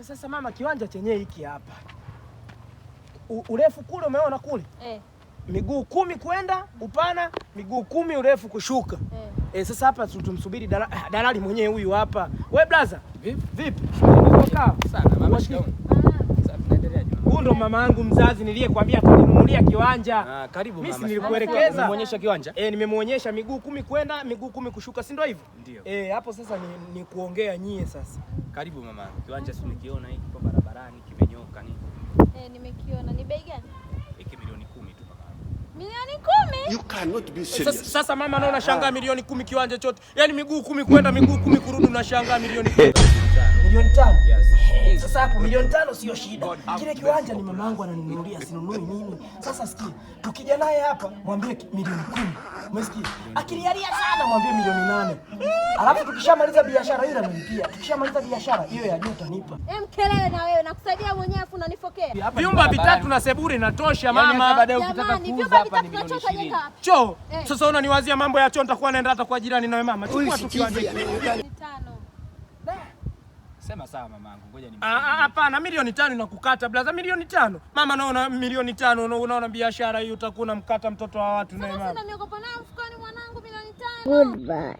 Sasa mama, kiwanja chenyewe hiki hapa, urefu kule umeona kule miguu 10 kwenda upana, miguu 10 urefu kushuka. Sasa hapa tumsubiri dalali mwenyewe huyu hapa. We blaza, Vipi? Vipi? Sana mama, Washiki. shikamoo. Sasa tunaendeleaje mama? Huyu ndo mama yangu mzazi niliyekwambia ataninunulia kiwanja. Ah, karibu Mimi mama. si nilikuelekeza. Umemuonyesha kiwanja? Nimemuonyesha miguu 10 kwenda, miguu 10 kushuka, si ndio hivyo? Ndio. Hapo sasa ni kuongea nyie sasa. Karibu mama. Kiwanja si umekiona hiki kwa barabarani kimenyoka nini? Nimekiona. Ni bei gani? Hiki milioni 10 tu mama. Milioni 10? You cannot be serious. Sasa mama naona shangaa milioni 10 kiwanja chote. Yaani miguu 10 kwenda miguu 10 kurudi unashangaa milioni 10. Milioni 5? Yes. Sasa hapo milioni 5 sio shida. Kile kiwanja ni mamangu ananinunulia, sinunui mimi. Sasa sikia, tukija naye hapa mwambie milioni 10. Umesikia? Akilialia sana mwambie milioni 8. Alafu tukishamaliza biashara hiyo ananilipia. Tukishamaliza biashara hiyo ya juu utanipa. Mkelele na wewe, nakusaidia mwenyewe afu unanifokea. Vyumba vitatu na sebule inatosha Yaani hata mama. baadaye ukitaka Jamani, kuuza vyumba hapa ni vitatu milioni na choo 20. utajenga wapi? Choo. Sasa unaniwazia mambo ya choo, nitakuwa naenda hata kwa jirani nawe mama. Chukua tu kiwanja. Milioni 5. Sema sawa mamangu, ngoja ni. Hapana, milioni 5 inakukata blaza, milioni 5. Mama naona milioni 5 unaona biashara hii utakuwa unamkata mtoto wa watu naye Sasa mama. unaniogopa nayo mfukoni mwanangu milioni 5. Goodbye.